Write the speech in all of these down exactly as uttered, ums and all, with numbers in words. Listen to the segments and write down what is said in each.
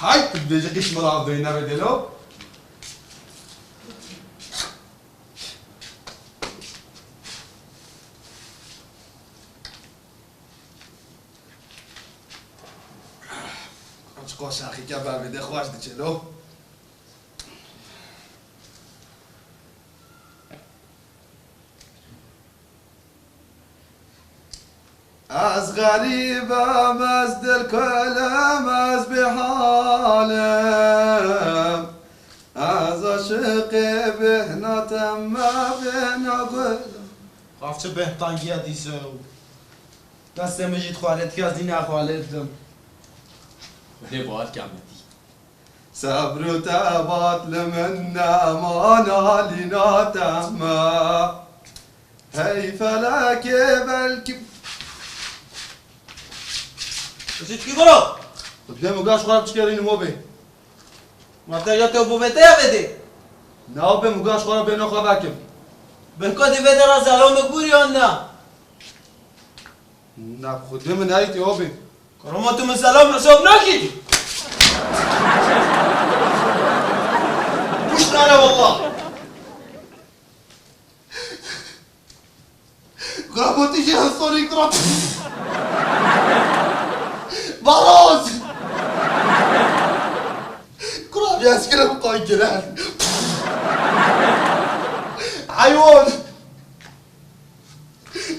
Hay, tu dibêjî qîş min avdoyî nebe delo. Çiqas şaxîke ber bide xweş diçe lo. Ez xerîb im, ez dilkol im, ez bêhal im. Ez aşiqê bêhna te me, bêhna gul. Xaf çi behtangiya dîse û destê min jî dixwalê, dikez dî nexwalê didim. Xwedê bawer ke me dî. Sebr û tebat li min nema, nalîna te me. Hey felekê belkî. Çi dikî kuro? Xwedê min gaş xwe biçikerînim o bê. Ma te ya te bo vete ya vede? Na o bê, min gaş xwe bê nexwe vekim. Bin ko di vede ra zalo min bûr yan na? Na, xwedê min nayîtê o bê. Karama tu min selam hesab nakî. Puşt nane wallah. Karama tu jî hesorî kura. Baroz. Kura bir eskere bu koy girer. Hayvan.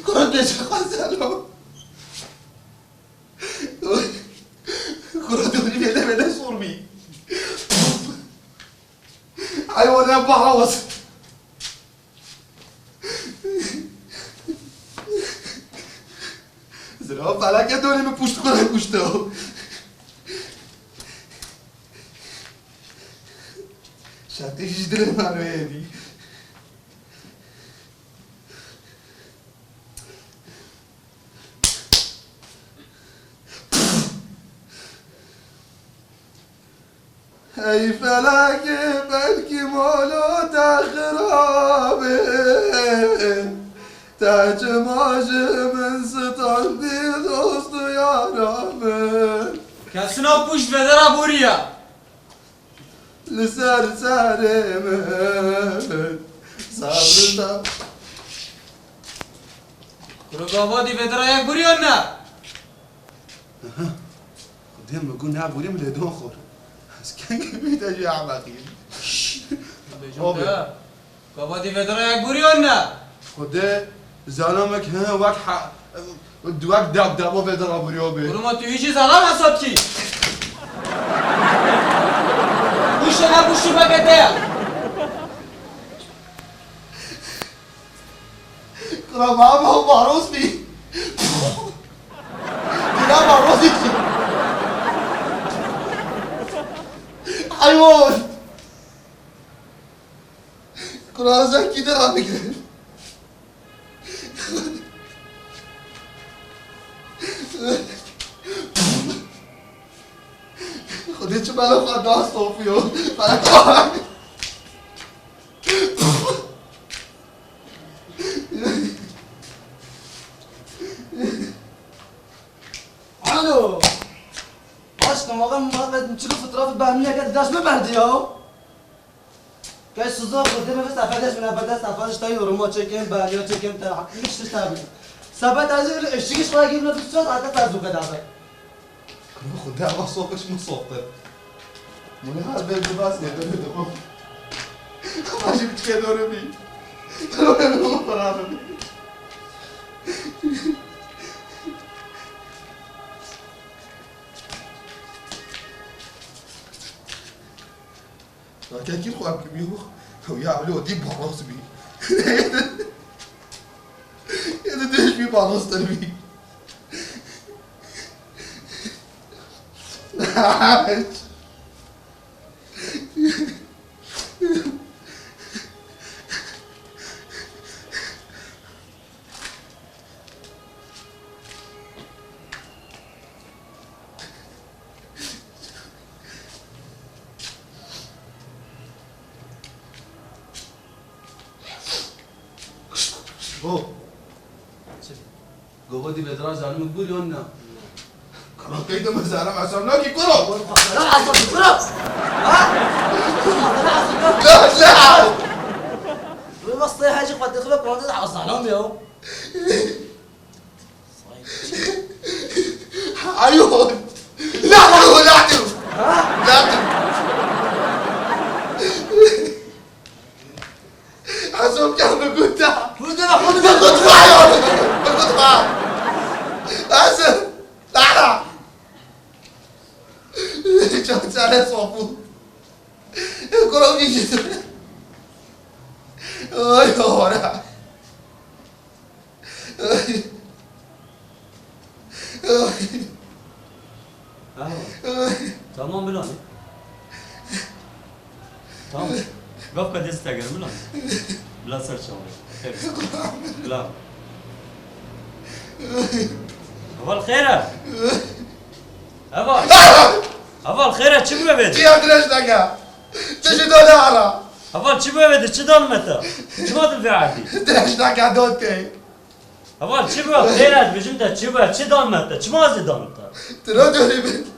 Kura geçe selam. Kura dönü bele bele sormayayım. Hayvan, ne pahalı. Zira felaket dönemi puştu, kura puştu. Şarkı hiç dilemem öyle değil. Hey felekê, belkî mala te xirab e. Te çima ji min standî, dost û yara min? Kesina pûş vedera bûriya. Li ser serê min sabrita. Kuro gava dî vedira yek bûriyan ne? Aha. Xwedê min got nebûrî min lê don xor. Ez kengî bî te jî emeqî. Şşş. Bêjim Abi. Te. Gava dî vedira yek bûriyan ne? Xwedê zanamek he wek ha-, wek deb debo vedira bûriyo bê. Kuruma tu hîjî zanam hesab kî. Bûşe ne bûşî veke te ya. Kura ma be o baroz bî. Dîna baroz bî. Hayvan. Kura zekî de ra bigrin. Xwedê çi bela xwe da sofiyo. Bela xwe. Alo. Aşkım, oğlum, bak ben çıkıp fotoğrafı ben ne kadar ders mi verdi ya? Gel Suzan, Xwedê min vê sefer dest min, sefer dest, sefer işte yoruma çekin, ben ya çekin, te hiç tişt abi. Sefer taze öyle eşlik iş var gibi bir söz, arka taze bu kadar. Kuro Xwedê, eva sofiş mi softir? Bunu her bir bir bas ne dönüyor. Ama şimdi çıkıyor doğru bir. Doğru bir para abi. Rakekî xwe em kimiyo. Ya lo dî baros bî. Ya da dêş bî baros ter bî. Go. Çi? Gogo dî vedira zanimê bûr yon na? Rakey de mezara mesam nakî kuro. Lan asıl kuro. Ha? Lan lan. Wê bas tê hecî xwe dixile kuwanda de azalam ya. Ayo. La tu, la tu. Ha? La tu. Azam ya me guta. Guta, guta. Me guta ya. Me guta. Azam. Tara. Çaçare sofu. Kuro gidin. Ay, ora. Ay. Ay. Aha. Ay. Tamam, Milan. Tamam. Gaf ka dest teger, Milan. Bila ser çawa. Xêr. Bila. Heval xêr e. Heval. Heval xêr e, çi bûye vê? Çi ya dirêj neke? Çi ji dode ara? Heval çi bûye vê de, çi dan me te? Çima tu vê erdî? Dirêj neke dotê. Heval çi bûye? Xêr e, dibêjim te çi bûye? Çi dan me te? Çima ez ê dan te? Tu ne dörî min?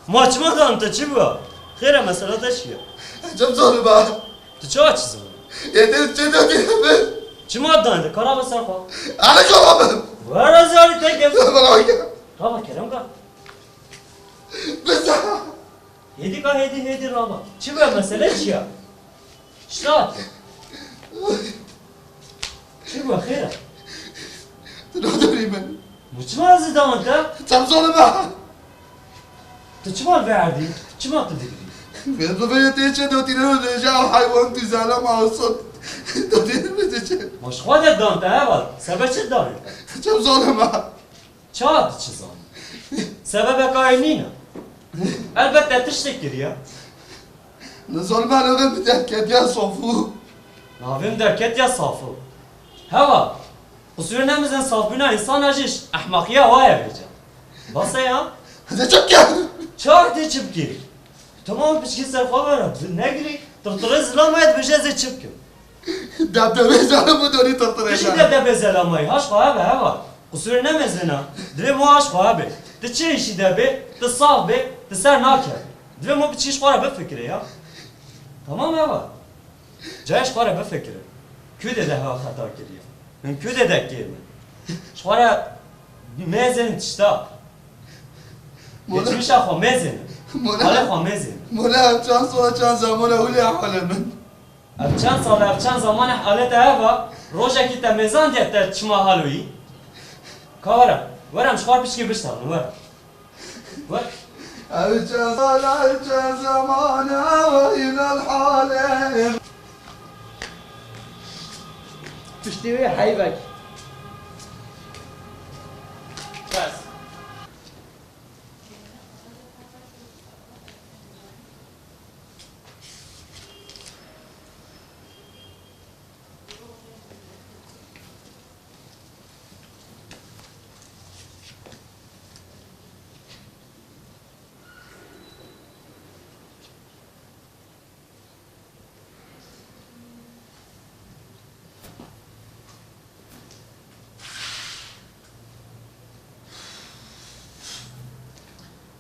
Ma çima dan te, çi bûye? Xêr e, mesela te çi ye? Ecem zorim ha. Tu çawa çi zanî? Yê te çi dotî min? Çima dan te? Kara be ser xwe. Ana kara be. Were zarî te ke. Bana bak. Baba kerem ka. Biza. Hêdî ka hêdî, hêdî rama. Çi be, mesele çi ya? Şirat. Çi be, xêr e? Tu ne dörî min? Mu çima ez ê dan te? Çem zorim ha. Tu çima vê erdî? Çima tu digirî? Vê bivê tê çi dotî ne dê ja heywan tu zalama sot. Dotî ne dê çi? Ma ji xwe de dan te heval. Sebe çi danê? Çem zorim ha. Çawa tu çi zanî? Sebebeka wê nîne. Elbet te tiştek kiriye. Nizanim navê min derketiye Safû. Navê min derketiye Safû. Heval, qusûrê nemizin safbûna însana jî ji ehmeqiya wa ye vêca. Bas e ya? Ez ê çi bikim? Çawa tê çi bikî? Tamam, piçkî ser xwe were, tu negirî, tixtirê zilamê dibêje ez ê çi bikim? Debdebê zalim û donî tixtirê. Tu jî debdebê zelamayî, haş xwe hebe, heval. Qusûrê nemezina, dilê ma haş xwe hebe. Tu çi îşî de bê, tu saf bê, tu ser nakevî. Divê ma piçkî ji xwe re bifikire ya. Tamam heval. Cayê ji xwe re bifikire. Kû dê de hewa xeta kiriye. Min kû dê de kêm e. Ji xwe re mêzin tişta. Mola. Geçmişa xwe mêzin. Mola. Halê xwe mêzin. Mola, çand sala çand zamana hûlê halê min. Ev çend sal e, ev çend zaman e, halê te ev e, rojekî te mêzandiye te çima haloyî? Ka were, were em ji xwe piçkî biştexilin, were. Were. Ev çend sal e, ev çend zaman e, ew înan halê. Piştî wê heyvek. Bes.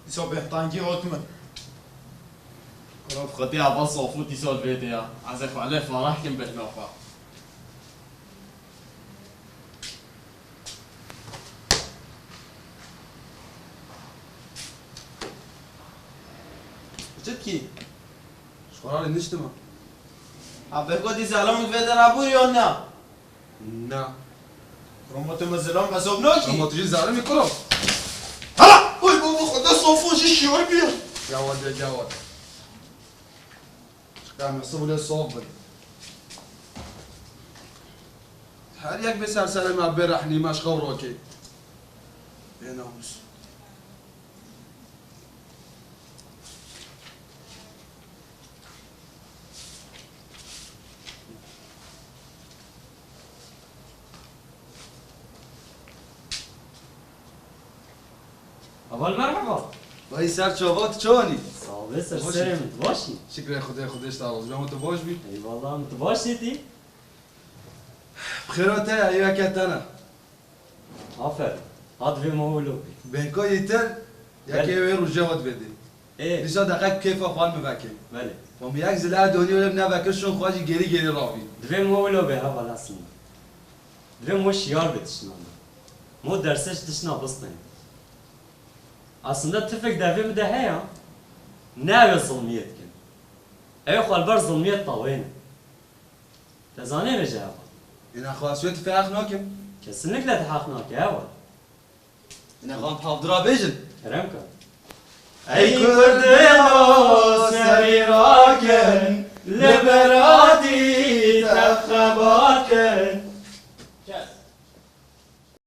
Dîsa bêhtangî hat min. Kura bi Xwedê eva Safû dîsa li vê de ya. Ez ê xwe lê fereh kim bêhna xwe. Çi dikî? Ji xwe re niştime. Ha, bêko dî zelam li vê de rabûr yan na? Na. Roma tu me zelam hesab nakî? Roma tu jî zalim î kuro. Hala! Oy baba, Xwedê Safû jî şiyar bî. Gawad ya, gawad. Çiqas me sibû lê sof bin. Her yek bê ser serê me bê rehnî me ji xew rokê. Bê namûs. Heval merheba. Vay ser çava, tu çawanî? Sağ ol, ser serê min, tu baş î? Şikrê Xwedê, Xwedê ji te razî be, tu baş bî. Eyvallah, tu baş î tî? Bi xêra te ya, yeke te ne. Aferin. Hat vê ma wilo bî. Bênka yê te, Yekê wê rojê hat vedê. Ê. Dîsa deqek kêfa xwe min vekê. Belê. Wan bi yek zila donî wele ne vekir şûn xwe jî gêrî gêrî ravî. Divê min wilo bê heval aslında. Divê min şiyar bê tiştnan de. Mo derse ji tiştna bistên. Aslında tifek devê min de heye. Ne ew zilmiyê dikin. Ew xwe li ber zilmiyê tawêne. Te zanê vêje heval. Ê nexwe ez wê tifê heq nakim. Kesinlikle te heq nake heval. Ê nexwe em pavdira bêjin. Kerem ke. Ey Kurdino!